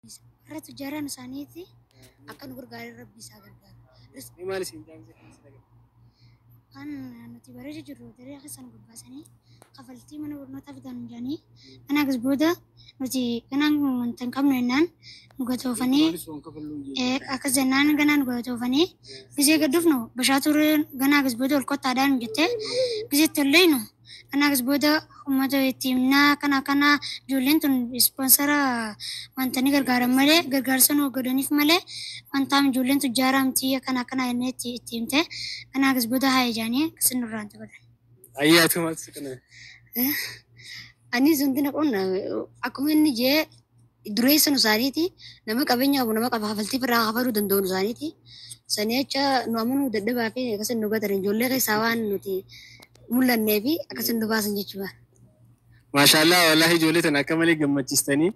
Warra tujjaaraan isaaniiti akka nu gargaaree Rabbi isaa gargaaru. Mee maal isin jaamsee kan isin agarra? Kan nuti bareeda jirru daree keessa nu gabbaasanii kafaltii mana barnootaa fidan jedhanii kanaa gas booda nuti kanaan wanta hin qabnu jennaan nu gatoofanii akkas jennaan ganaa nu gatoofanii gisee gad dhufnu Bashaatuu ganaa gas booda ol kottaadhaan nu jettee gisee itti ol leeynu kanaa gas booda uummata itti himnaa kana kana ijoolleen tun ispoonsara wanta ni gargaaran malee gargaarsa nu godhaniif malee wantaam ijoolleen tujjaaraa miti kana kana jennee itti himte kanaa gas booda haa ijaanii akkasin nurraan godhan. Ayyaatu maaltu si qunname? Anis wanti na qonna akkuma inni jee dureessa nu isaaniiti, nama qabeenya qabu, nama qaba kafaltii irraa kafaluu danda'u nu isaaniiti. Sanii acha nu amanuu dadhabaa fi akkasin nu gatan ijoollee keessaa waan nuti mul'annee fi akkasin nu baasan jechuudha. Maashaallah, wallaahi ijoollee tana akka malee gammachiistanii,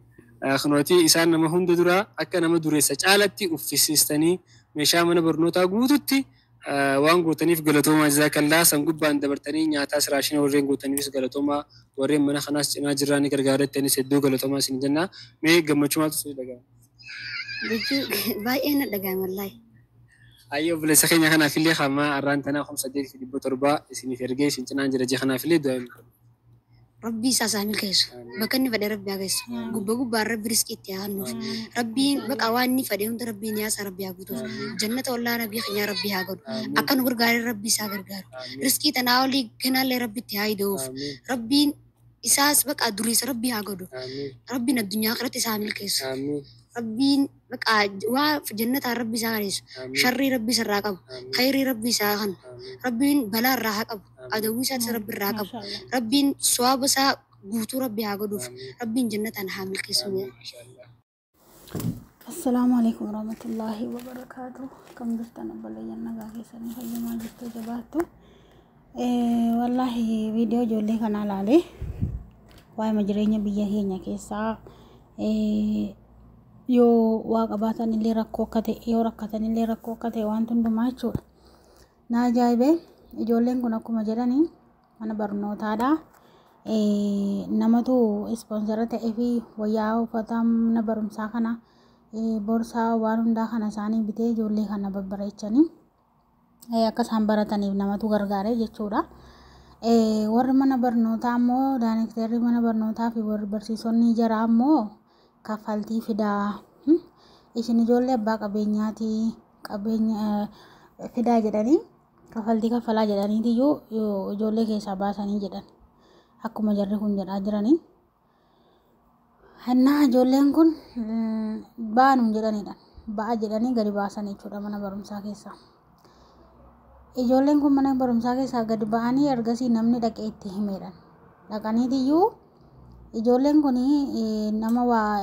kunooti isaan nama hunda duraa akka nama dureessa caalatti uffisiistanii meeshaa mana barnootaa guututti waan gootaniif galatoomaa, jazaakallaa. San gubbaan dabartanii nyaataas raashina warreen gootaniifis galatoomaa, warreen mana kanaas cinaa jirraa ni gargaarettanis hedduu galatoomaa isin jenna. Mee gammachuu maaltu sitti dhaga'ama? Gammachuu baay'ee na dhaga'ame wallaahi. Ayyee, obboleessa keenya kanaaf illee hamma har'aan tanaa 8700 isiniif ergee isin cinaan jira jee kanaaf illee du'aa hin Rabbii isaa isaa milkeessu. Bakka inni fedhe Rabbi haa geessu. Gubba gubbaan Rabbi riskii itti haa kennuuf. Rabbiin baqa waan inni fedhe hunda Rabbiin yaasaa Rabbi haa guutuuf. Jannata ollaa Nabii keenyaa Rabbi haa godhu. Akka nu gargaaree Rabbi isaa gargaaru. Riskii tanaa olii ganaallee Rabbi itti haa ida'uuf. Rabbiin isaas baqa dureessa Rabbi haa godhu. Rabbiin addunyaa kanatti isaa milkeessu. Rabbiin baqa waa jannataan Rabbi isaa geessu. Sharrii Rabbi isarraa qabu. Khayrii Rabbi isaa kennu. Rabbiin balaa irraa haa qabu. Adawwii isaatis Rabbi irraa haa qabu. Rabbiin sawaaba isaa guutuu Rabbi haa godhuuf. Rabbiin jannataan haa milkeessu. Assalaamu alaikum warahmatullaahi wabarakaatu. Akkam jirtan obboleeyyan? Nagaa keessanii, fayyamaa jirtu, jabaattu? Wallaahi viidiyoo ijoollee kanaa ilaalee waa'ee jireenya biyya keenya keessaa yoo waa qabaatan illee rakkoo akka ta'e, yoo rakkatan illee rakkoo akka ta'e, waan hundumaa jechuudha. Na ajaa'ibee, ijoolleen kun akkuma jedhanii mana barnootaadha. Namatu ispoonsara ta'ee fi wayyaa uffata mana barumsaa kana, boorsaa, waan hundaa kana isaanii bitee ijoollee kana babbareechanii akka isaan barataniif namatu gargaare jechuudha. Warri mana barnootaa immoo, daayirektarri mana barnootaa fi warri barsiisonni jaraa immoo kaffaltii fidaa. Isin ijoollee abbaa qabeenyaati, qabeenya fidaa jedhanii, kaffaltii kaffalaa jedhaniitiyyuu ijoollee keessaa baasanii jedhan. Akkuma jarri kun jedhaa jiranii. Hannaa ijoolleen kun baanuun jedhanidha. Ba'a jedhanii gadi baasan jechuudha mana barumsaa keessaa. Ijoolleen kun mana barumsaa keessaa gadi ba'anii ergasii namni dhaqee itti himeedha. Dhaqaniitiyyuu ijoolleen kun nama waa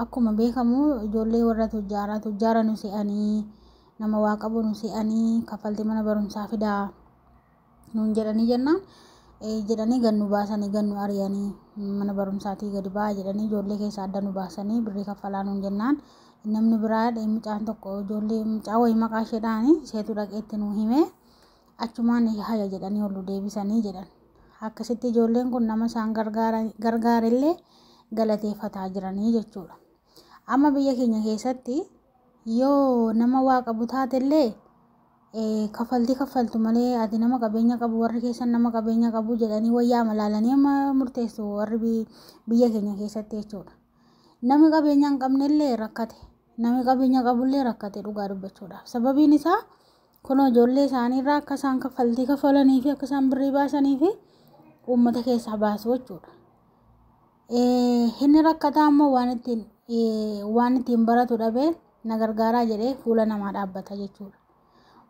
akkuma beekamu ijoollee warra tujjaaraa, tujjaara nu se'anii, nama waa qabu nu se'anii, kaffaltii mana barumsaa fidaa nuun jedhanii jennaan jedhanii gad nu baasanii, gad nu ari'anii, mana barumsaatii gadi ba'aa jedhanii ijoollee keessaa adda nu baasanii, birrii kaffalaa nuun jennaan namni biraa mucaan tokko, ijoollee mucaa wayii maqaa isheedhaan isheetu dhaqee itti nu hime, achumaan haya jedhanii ol nu deebisanii jedhan. Akkasitti ijoolleen kun nama isaan gargaarellee galateeffataa jiranii jechuudha. Amma biyya keenya keessatti yoo nama waa qabu taatellee kaffaltii kaffaltu malee, ati nama qabeenya qabu, warri keessan nama qabeenya qabu jedhanii wayyaa malaalanii amma murteessu warri biyya keenya keessatti jechuudha. Namni qabeenya hin qabnellee rakkate. Namni qabeenya qabullee rakkate dhugaa dubbachuudhaaf. Sababiin isaa kunoo ijoollee isaaniirraa akka isaan kaffaltii kaffalanii fi akka isaan birrii baasanii fi uummata keessaa baasu jechuudha. Inni rakkataa immoo waan ittiin baratu dhabee na gargaaraa jedhee fuula namaa dhaabbata jechuudha.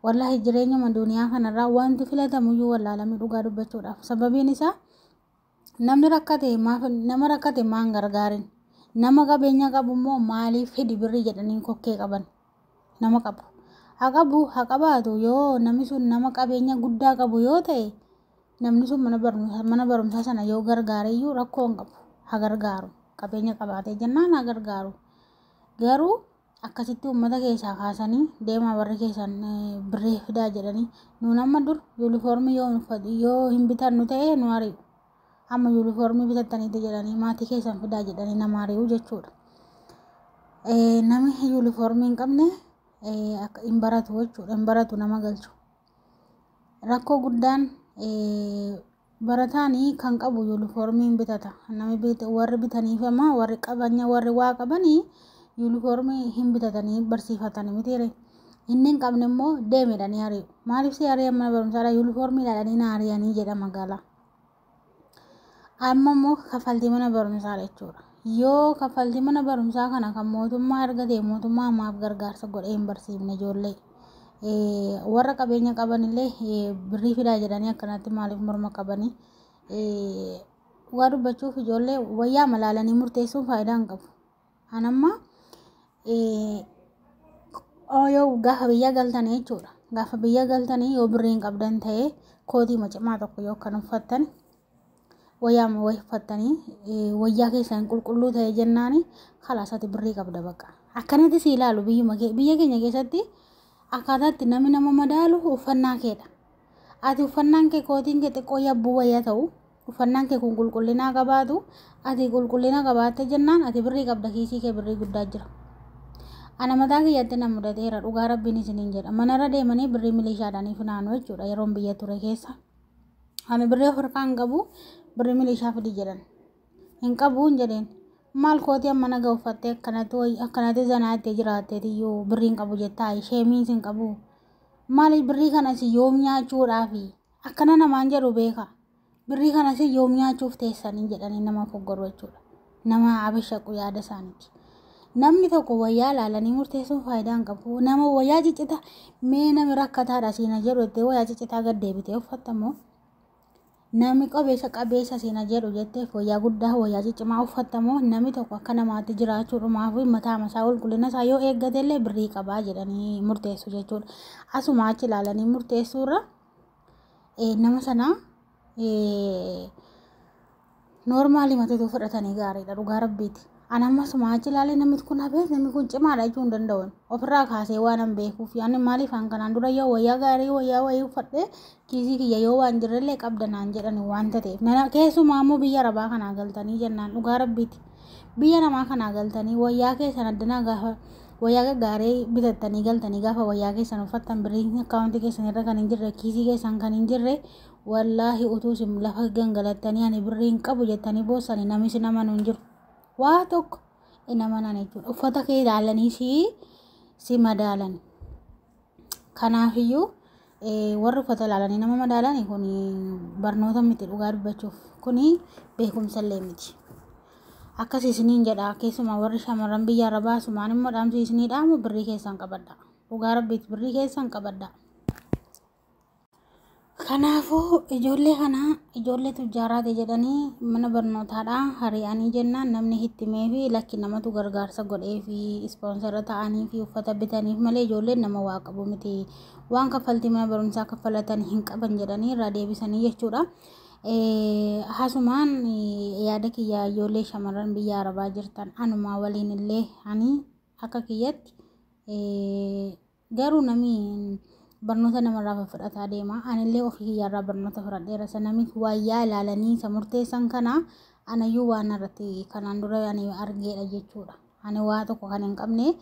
Wallaahi jireenyuma duniyaa kanarraa wanti filatamuyyuu wallaalamee dhugaa dubbachuudhaaf. Sababiin isaa namni rakkate maaf nama rakkate maan gargaarin? Nama qabeenya qabu immoo maaliif fidi birrii jedhanii kokkee qaban nama qabu? Haa qabu, haa qabaatu, yoo namni sun nama qabeenya guddaa qabu yoo ta'e, namni sun mana barumsaa sana yoo gargaareyyuu rakkoo hin qabu. Haa gargaaru. Qabeenya qabaatee jennaan haa gargaaru. Garuu akkasitti uummata keessaa kaasanii deemaa warri keessan birrii fidaa jedhanii, nuun amma dur yuunifoormii yoo hin bitannu ta'e nu ari'u. Amma yuunifoormii bitattaniiti jedhanii, maatii keessan fidaa jedhanii nama ari'u jechuudha. Namni yuunifoormii hin qabne akka hin baratu jechuudha. Hin baratu nama galchu. Rakkoo guddaan barataan kan qabu yuunifoormii hin bitata. Namni warri bitaniif ammoo warri qabanya warri waa qabanii yuunifoormii hin bitatanii barsiifatanii mitiire. Inni hin qabne immoo deemedhanii ari'u. Maaliif si ari'an mana barumsaadhaa yuunifoormii ilaalanii na ari'anii jedha magaalaa. Amma immoo kaffaltii mana barumsaadha jechuudha. Yoo kaffaltii mana barumsaa kana kan mootummaa argate mootummaa maaf gargaarsa godhee hin barsiifne ijoollee. Warra qabeenya qabanillee birrii fidaa jedhanii akkanatti maaliif morma qabanii. Waa dubbachuuf ijoollee wayyaa malaalanii murteessuun faayidaa hin qabu. Anamma yoo gaafa biyya galtanii jechuudha. Gaafa biyya galtanii yoo birrii hin qabdan ta'ee kootii cimaa tokko yoo kan uffattan wayyaa wayii uffattanii wayyaa keessan qulqulluu ta'e jennaani khalaas ati birrii qabda bakka. Akkanatti si ilaalu biyya keenya keessatti akkaataa itti namni nama madaalu uffannaa keedha. Ati uffannaan kee kootiin kee xiqqoo yabbuu wayyaa ta'u uffannaan kee kun qulqullinaa qabaatu ati qulqullina qabaatte jennaan ati birrii qabda kiisii kee birrii guddaa jira. Ana mataa kiyyatti na mudateera dhugaa rabbiin isiniin jedha. Manarra deemanii birrii milishaadhaan funaanu jechuudha yeroon biyya ture keessa. Ani birrii of harkaa hin qabu birrii milishaa fidi jedhan. Hin qabu hin jedheen. Maal kootii amma naga uffattee akkanatti zanaattee jiraatteetiyyuu birrii hin qabu jettaa isheemiis hin qabu. Maali birrii kanas yoom nyaachuudhaafi akkana namaan jedhu beeka. Birrii kanas yoom nyaachuuf teessanii jedhanii nama foggoru jechuudha. Nama abishaqu yaada isaaniiti. Namni tokko wayyaa ilaalanii murteessuun faayidaa hin qabu. Nama wayyaa ciccitaa mee namni rakkataadha siina jedhu jettee wayyaa ciccitaa gad deebitee uffattamoo? Namni qabeessa siina jedhu jettee wayyaa guddaa wayyaa ciccimaa uffattamoo? Namni tokko akka namaatti jiraachuudhumaaf mataa isaa qulqullina isaa yoo eeggate illee birrii qabaa jedhanii murteessu jechuudha. Asuma achi ilaalanii murteessuurra nama sana noormaalii matatu fudhatanii gaariidha dhugaa rabbiiti. Ani ammasuma achi ilaalee namni kun habees namni kun cimaadha jechuu hin danda'u. Ofirraa kaasee waan hin beekuuf ani maaliif an kanaan dura yoo wayyaa gaarii wayyaa wayii uffadhee kiisii kiyya yoo waan jirrellee qabda naan jedhani waanta ta'eef. Keessumaa immoo biyya arabaa kanaa galtanii jennaan dhugaa rabbiiti. Biyya namaa kanaa galtanii wayyaa keessan addanaa gaafa wayyaa gaggaarii bitattanii galtanii gaafa wayyaa keessan uffattan birriin akkaawuntii keessan irra kan hin jirre kiisii keessan kan hin jirre wallaahi utuu isin lafa gangalattanii ani birrii hin qabu jettanii boossanii namni isin amanu hin jiru. Waa tokko hin amanan jechuudha. Uffata kee ilaalanii si madaalan. Kanaafiyyuu warri uffata ilaalanii nama madaalan kun barnoota miti dhugaa dubbachuuf kun beekumsa illee miti. Akkas isiniin jedha keessumaa warri shamarran biyya arabaa asumaan immoo dhaamsi isinii dhaamu birrii keessan qabadha. Dhugaa rabbiiti birrii keessan qabadha. Kanaafuu ijoollee kana ijoollee tujjaaraati jedhanii mana barnootaadhaa hari'anii jennaan namni hittimee fi lakki namatu gargaarsa godhee fi ispoonsara ta'anii fi uffata bitaniif malee ijoolleen nama waa qabu miti. Waan kaffaltii mana barumsaa kaffalatan hin qaban jedhanii irraa deebisanii jechuudha. Hasumaan yaada kiyya ijoollee shamarran biyya arabaa jirtan anumaa waliin illee ani akka kiyyatti garuu namni barnoota namarraa fudhataa deema. Anillee ofii kiyyaarraa barnoota fudhadheera. Namni wayyaa ilaalanii isa murteessan kana anayyuu waan irratti kanaan dura ani argeedha jechuudha. Ani waa tokko kan hin qabne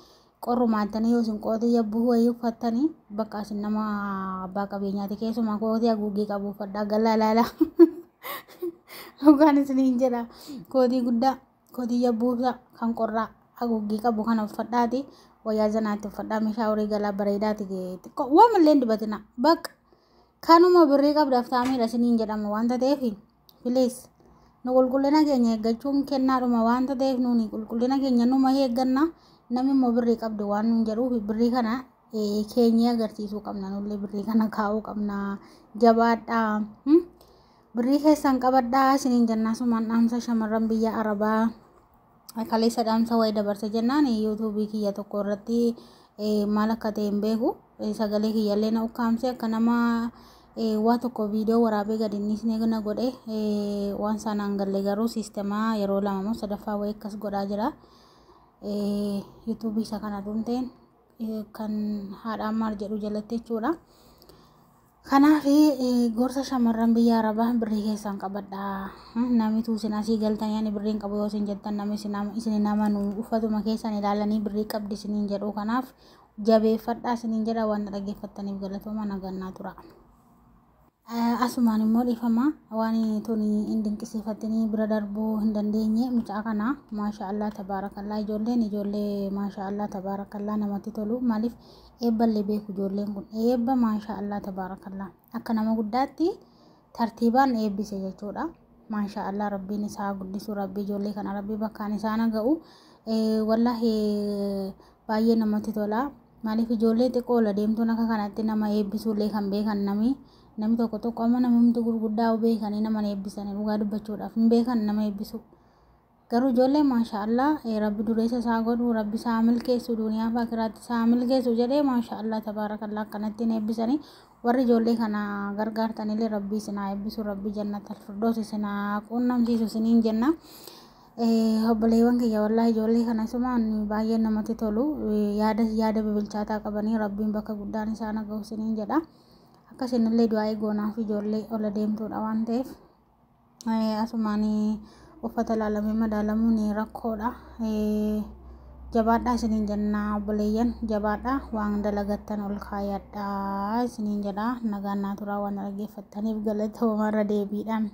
qorrumaattanii yoo isin qootii yabbuu wayii uffattanii bakka isin nama abbaa qabeenyaati keessumaa kootii haguuggii qabu uffadhaa galaa ilaala. Dhugaan isiniin jedha kootii guddaa kootii yabbuu kan qorraa haguuggii qabu kana uffadhaati. Wayyaa zanaatti uffadhaa meeshaa horii galaa bareedaati xiqqoo waan illee dibatina bakka kanuma birrii qabdaaf taa'amedha isiniin jedhama waanta ta'eef bilees nu qulqullina keenya eeggachuun kennaadhuma waanta ta'eef nuuni qulqullina keenya numa eegganna namni immoo birrii qabdu waan nuun jedhuuf birrii kana keenya agarsiisuu qabna nullee birrii kana kaa'uu qabna jabaadhaa birrii keessan qabadhaa isiniin jennaa sumaan dhaamsa shamarran biyya arabaa. Kaleessa dhaamsa wayii dabarse jennaan yuutuubii kiyya tokko irratti maal akka ta'e hin beeku sagalee kiyyallee na ukkaamse akka nama waa tokko viidiyoo waraabee gadi inni na godhe waan sanaan galle garuu siistemaa yeroo lama moo sadaffaa wayii akkas godhaa jira. Yuutuubii isa kana dhumteen kan haadhaan maal jedhu jalatti jechuudha. Kanaaf gorsa shamarran biyya Arabaa, birrii keessan qabadhaa. Namni isin asii galtanii ani birrii hin qabu yoo isin jettan, namni isin hin amanu. Uffatuma keessan ilaalanii birrii qabdi isiniin jedhu. Kanaaf jabeeffadhaa isiniin jedha. Waan dhaggeeffattaniif galatooma, nagannaa tura. Asumaan immoo dhiifama, waan tuni hin dinqisiifatanii bira darbuu hin dandeenye. Mucaa kana, maasha Allah tabaarakallaa, ijoolleen ijoollee maasha Allah tabaarakallaa namatti tolu. Maaliif eebballee beeku ijoolleen kun eebba, maasha Allah tabaarakallaa, akka nama guddaatti tartiibaan eebbise jechuudha. Maasha Allah, Rabbiin isaa guddisu, Rabbi ijoollee kana Rabbi bakkaan isaan ga'u. Wallaahi baay'ee namatti tola. Maaliif ijoollee xiqqoo ola deemtuun akka kanatti nama eebbisuullee kan beekan, namni tokko tokko amma namumti gurguddaa beekanii nama eebbisanii, dhugaa dubbachuudhaaf hin beekan nama eebbisu. Garuu ijoollee, maasha Allah, Rabbi dureessa isaa godhu, Rabbi isaa milkeessu, duniyaa fi akiraatti isaa milkeessu jedhee, maasha Allah tabaarakallaa, akkanatti hin eebbisanii. Warri ijoollee kana gargaartanillee Rabbi isin haa eebbisu, Rabbi jannata alfirdoos isin haa quunnamsiisu isiniin jenna. Obboleewwan kiyya, wallaahi ijoollee kana isumaan baay'ee namatti tolu. Yaada yaada bibilchaataa qabanii, Rabbiin bakka guddaan isaan ga'u isiniin jedha. Akkasinillee du'aa goonaaf, ijoollee ola deemtuudha waan ta'eef. Asumaan uffata ilaalamee madaalamuun rakkoodha. Jabaadhaa isiniin jenna obboleeyyan, jabaadhaa, waan dalagattan ol kaayadhaa isiniin jedha. Nagaan naa turaa, waan dhaggeeffattaniif galatoomaa irra deebiidhaan.